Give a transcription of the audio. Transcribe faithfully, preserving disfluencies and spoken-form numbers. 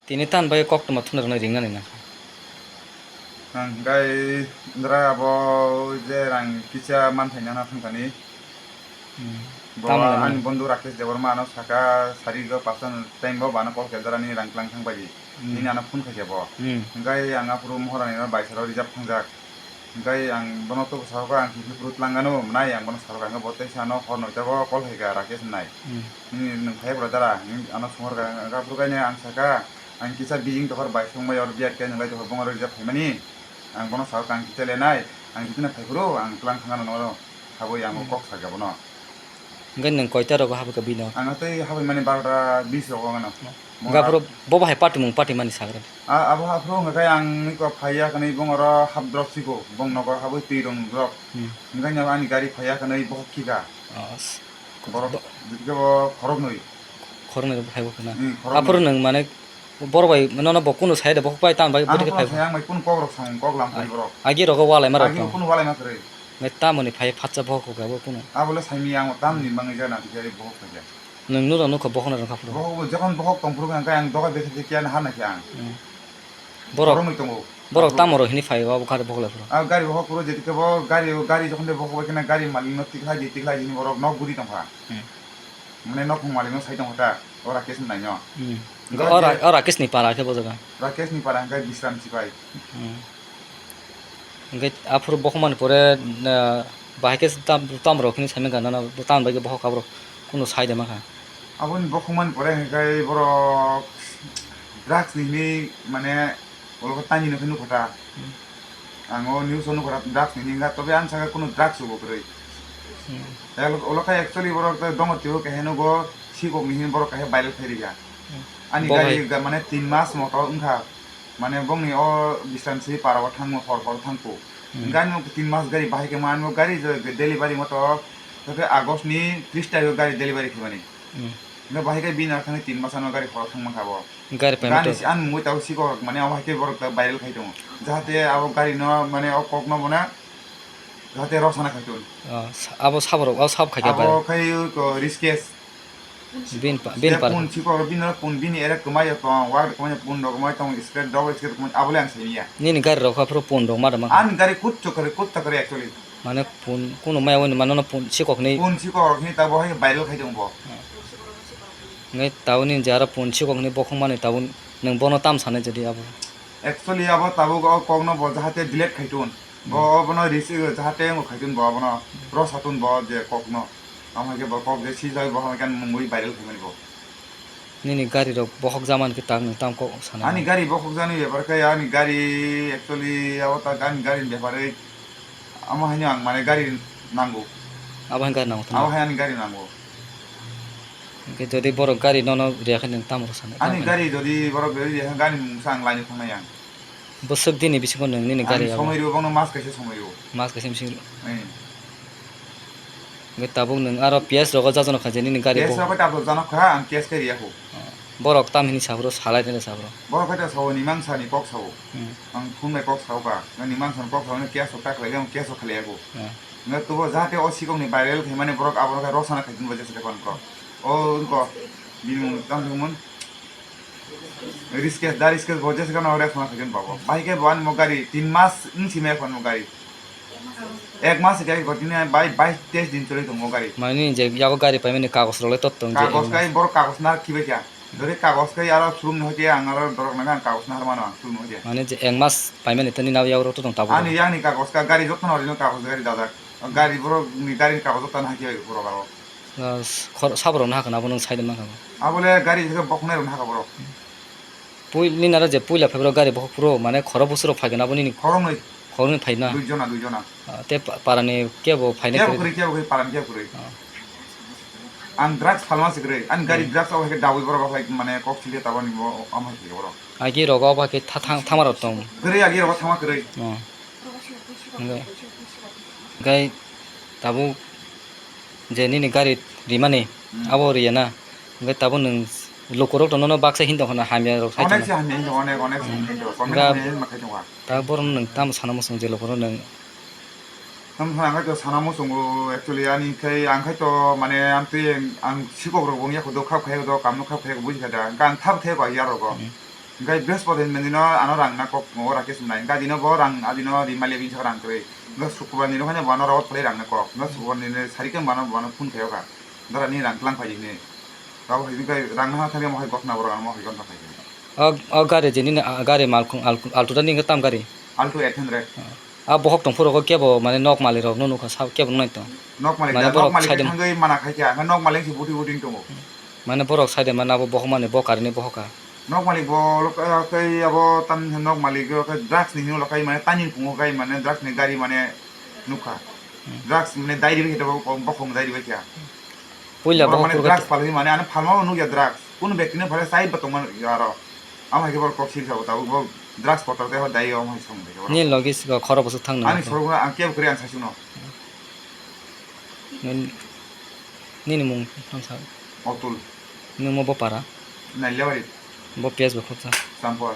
Tini tan bai koktwma thumna rwna ringnani nangkha. Ang hwnkhe dra abo je rang kisa manthai nana thangkani. Hmm. Bo tamoni ani bondhu Rakesh Debbarma ano saka sari go pastan time bo bana call khe dara ni rang klang thang bai. Hmm. Nini ano phone khaikhe bo. Hmm. Hwnkhe ang aphuru Mohorani no baisaro reserve thangjak. Hwnkhe ang bono tubui sahoka ang khe phuru tlang gano nai ang bono sahoka hwnkhe bo teisa ano hor noita go call khaikha Rakesh nai. Hmm. Nini nwng phai bwla dara? Nini ano songorka hwnkhe aphuru khe ang saka ang kisa bijing tokhor bai songbai oro biya khe nwng lai tokhor bongor reserve phaimani. Ang bono sahoka ang kisa lenai ang kisa phai phuru ang tlang thang gano noro. Habwi ang bo kok sakya bono. Hwnkhe nwng koita rogo habwi kha bino? Ang tei habwi mani barota bis rogo wngano. Hwnkhe aphuru bo bahai patimung patimani sagra. A-, abo aphuru hwnkhe ang niko phaiya kani bongoro hap drop siko bong nogo habwi twi rong drop. Hmm. Hwnkhe ani gari phaiya kani bohok khika. Borok bo- jikhe bo khoroknwi. Khoroknwi phaibo khna. Hmm, khoroknwi. Aphuru nwng mane Borok bai nono bo kunu sai de bokhok pai tam bai. Ano bwtwi khe kunu phai sai ang bai kunu kok rok samung kok lam kari borok. Agi rogo walai ma rok. Agi kunu walai ma kwrwi. Ngai tamoni phai phatsa bokhok kok abo kunu. Abo le saimi ang tamni bangwi jana dikhe bokhok khaja. Nwng nuro nukha bokhok na rwkha phuru. Bokhok bo jokhon bokhok tong phuru khe ang doga bese de kiya na hana khe ang. Hmm. Borok. Borok mui tongo. Borok tamo rok hini phai abo kare bokhok lai phuru. A gari bokhok phuru jeti khe bo gari gari jokhon de bokhok bai khe na gari malik no tikhlai di tikhlai di hini borok nok guri tongkha. Hmm. Mane nokhung malik no sai tongkha ta, o Rakesh ni naino. Hmm. Hwnkhe o Ra-, o Rakesh ni para khe bo jaga. Rakesh ni para hwnkhe Bisram Sipai. Hmm. Hwnkhe aphuru bokhok mani pore, ah, bahai khe tam, tam rok hini saimang kha, nana tam bai khe bokhok aborok kunu sai de ma kha. Aboni bokhok mani pore hwnkhe borok drugs ni hini mane Olo khe tani no khe nukha ta. Hmm. Ang o news o nukha ta drugs ni hwnka, tobe ang saka kunu drugs bo kwrwi. Hmm. Olo, olo khe actually borok tei dongo twibo khe nugo sikok ni hwnwi borok khe viral khai rikha. Hmm. Ani gari ga mane tin mas moto wngkha. Mane bongni o Bisramsi para o thangmo hor hor thangkhu. Hmm. Hwnka ani tin mas gari bahai khe mano gari je delivery moto khe August ni tris tarikh o gari delivery khaimani. Hmm. Hwnka bahai khe bini thani tin mas ano gari hor thangma kha bo. Gari paimani to. Gani si-, ani mungwi tabuk sikok rok mane abo hai khe borok tabuk viral khai tongo. Jahate abo gari no mane o kok no bono jahate rosana khai tong. Ah, sa-, abo sabo rok, abo sabo khai khe viral. Abo khai ko Rishikesh. Bin pa, bin par. Pun sikok rok bini pun bini ere kwmai tong, wak kwmai pun rok kwmai tong, scratch double scratch kwmai abo le ang simi ya. Nini gari rok aphuru pun rok ma da ma kha? Ani gari kut chokore, kut chokore actually. Mane pun, kunu maya wini mano no pun sikok ni. Pun sikok rok ni tabuk hai viral khai tong bo. Ngai tabuk ni jara pun sikok ni bokhok mani tabuk nwng bono tam sanai jadi abo. Actually abo tabuk o kok no bo jahate delete khai tun. Bo obono risi jahate wng khai tun bo abono rosa tun bo je kok no. Amo hai khe bo kok je sijak bo hai khe mungwi viral khai mani bo. Nini gari rok bokhok jaman khe tak nwng tam kok sana? Ani gari bokhok jani bepar khe ani gari actually abo tak ani gari ni bepar oi amo haino ang mane gari nango. Abo hai gari nango tamo? Abo hai ani gari nango. Hwnkhe jodi borok gari nono riya khe nwng tamo rw sana? Ani gari jodi borok riya khe gari mungsa ang laino thangnai ang. Bwswk dini bisingo nwng nini gari abo? Somoi rw bongno mas kaisa somoi rw. Mas kaisa bisingo. Hwnkhe tabuk nwng aro P S rogo jajanok kha je nini gari bo. P S rogo tabuk janok kha, ang cash khe riya kho. Borok tam hini saphuru salai tene saphuru. Borok khe ta sao ni mangsa ni kok sao. Hmm. Ang phunai kok sao ka. Ni mangsa ni kok sao ni cash rok ta khlai ang cash rok khlai ya kho. Hmm. Nge tubo jahate o sikok ni viral khaimani borok abono khe rosana khaitini bo jesa khe borok. O wngko bini mung tang thangmon. Riskes da riskes bo jesa khe no rosana khaitini babo. Bahai khe bo ani mo gari tin mas wng simi phano gari. Ek mas khe ko tini bai bais teis din choli tongo gari. Mani je yago gari paimani kagos rok le tot tong je. Kagos kai borok kagos na khibai kha. Dori kagos kai aro showroom ni hoite ang aro dorok nang ang kagos na harmano ang showroom ni hoite. Mani je ek mas paimani tini nabo yago rok tot tong tabuk. Ani yang ni kagos ka gari jotto no rino kagos gari dajak. Gari borok ni gari ni kagos jotto na haki bai borok aro. Ah, khor-, saborok no hakha na abo nwng side ma kha. Abo le gari je bokhonai rok no hakha borok. Pui-, nini aro je puila phaibrok gari bokhok phuru, mane khoro bwswk rok phaikhe abo nini khoroknwi. Khoroknwi phaina? Dui jona, dui jona. Ah, te pa-, parani kebo phainai kwrwi? Kebo kwrwi, kebo kwrwi, parani kebo kwrwi. Ah. Ang drugs phalma se kwrwi, ani gari drugs abo hai khe dawi borok abo hai mane kok chili tabani bo, amo hai khe borok. Agi rogo abo hai khe tha-, thang-, thangma rok tong? Kwrwi, agi rogo thangma kwrwi. Oh. Hwnkhe, hwnkhe tabuk je nini gari rimani, hmm, abo riya na. Hwnkhe tabuk nwng lukurok to nono baksa hin tongkha na hamya rok sai tongkha. Onek se hamya hin tongo, onek, onek se hamya hin tongo. Comment hamya hin ma khai tongo. Ta borok nwng tamo sana muchung je lukurok nwng. Tamo sana ang khai to sana muchungo actually ani khai ang khai to mane ang twi ang sikok rok wngya kho do khap khai do kam no khap khai buji kha da. Hwnkhe ang thap khai ba ya rogo. Hmm. Hingke Brihaspati ni dino ano rang na kok, o Rakesh mwnai. Hingke adino bo rang, adino rimali bini saka rang kwrwi. Hingke Sukrobar ni rok haino bo ano rawat phalwi rang na kok. Hingke Sukrobar ni sari khe bo ano, bo ano phone khayo kha. Dara ni rang tlang phai di hinwi. Abo hai hingke rang na thangya mo hai gokna borok ano mo hai gokna phai di. O, o gari je nini, a, gari malkhung al-, Alto da ni hingke tam gari? Alto eight hundred. A bohok tong phuru kebo mane nok malik rok no nukha sa kebo nai tong. Nok malik mane da, borok nok malik saidem thangwi mana khai kha, nok malik se buti buti tongo. Mane borok saidem mane abo bohok mani bo karini bohok ka. Nok malik bo lo kai abo tan nok malik o kai drugs ni hino lo kai mane tani phungo kai mane drugs ni gari mane nukha. Drugs mane diary bai khe bo bohok diary bai kha. Puila borok bohok mane phuru drugs palwi mane ano phalma nukya drugs. Kunu bekti no phale sai ba tongma aro. Amo hai khe borok kok sil sabo tabuk bo drugs kotor tei ho dai o hai song de borok. Ni logi siko khoro bwswk thang nang. Ani sorok ang kebo kwrwi ang saichung no. Nini mung thamsa. Otul. Nung mo bo para. Nailewari. Bo piyaj bo khoksa. Sampor.